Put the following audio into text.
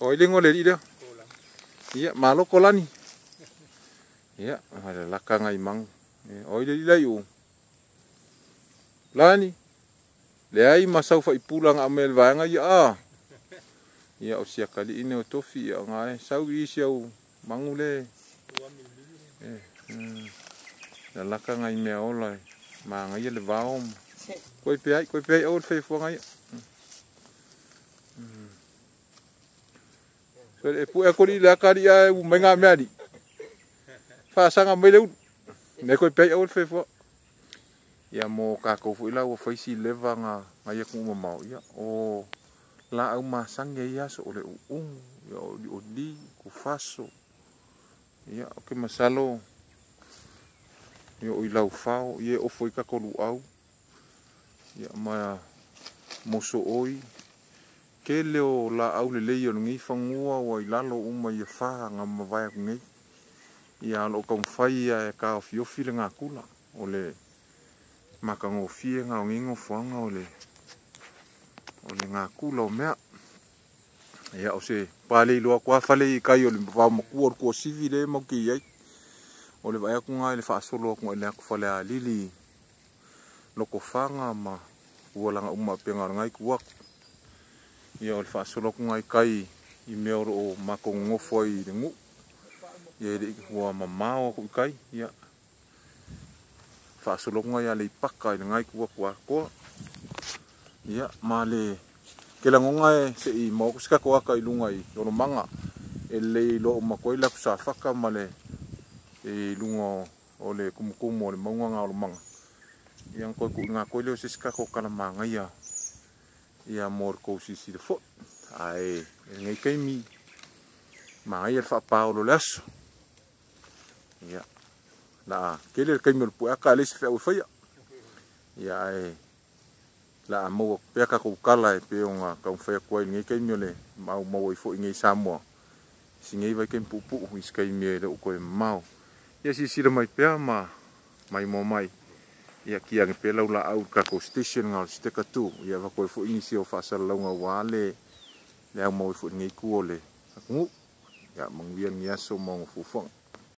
O ai le igoa o le alii lea? Ia, malo Kolani. Ia, ma le laka nai magu. O ai le alii la i o? Lani, leai ma sau faipula na aumai e le vaega ia a. Ia, o si atalii lenei o Tofi, ia ona e sau i si au magu le. Lalaka nai mea ola e manaia le vao. Koe peai, koe peai aua le fai ia. So e pue aku li le akali a u mai ngā mea li. Faasaga mai le ulu. Ne koe peai aua le fai. Ia mo kākou foi la ua faisi leva nga ia ku mamao ia o la au masagi ai aso o le uugu ia o li oli ku faso ia o ke masalo ia o i lau fao ia ofo i kako luau ia ma moso oi kele o la au le lei o lenei fanua ua i lalo uma ia fa nga mavae atu nei ia o lo o taumafai ia e taofiofi le natura o le matagofie na o nei nofoaga o le natura o mea. Ia o se palei loa atu a fale i kai o le vaomatua o le tuasivi le mau te i ai. O le vaai atu na i le faasolo atu i le atu fale alili lotofaga ma ua laga uma pega o lenai itu atu. Ia o le faasolo atu na i kai i mea o lo o matou nonofo ai i le nuu. Ia e le ua mamao atu i kai. Ia faasolo atu na ia Aleipata i lenai itu atu atoa. Ia ma le ke lagona e se i maua atu se tatou ata i luga i Olomaga e lelei iloa uma atu ai le atu safata ma le i luga o le tumutumu o le mauga na o Olomaga. Ia na toe tuuina atu ai lea o se isi tatou tala manaia ia mo le tou silasila foi. Ae i lenei taimi manaia le faapaolo o le aso. Ia la tele le taimi o le pueata a le isi feau e faia. Ia ae la maua pea tatou tala e pei ona taumafai atu ai i lenei taimi o le maumau ai foi nei i Samoa. Si nei vaitaimi puupuu i se taimi e le o toe mamao. Ia silasila mai pea ma maimoa mai. Ia kia ane pea lau laau i le tatou station nga o le Seteka 2. Ia avatu ai foi nisi o faasalalauga aua le aumau ai foi i lenei itu o le atunuu. Ia manuia lenei aso ma ona fuafuaga.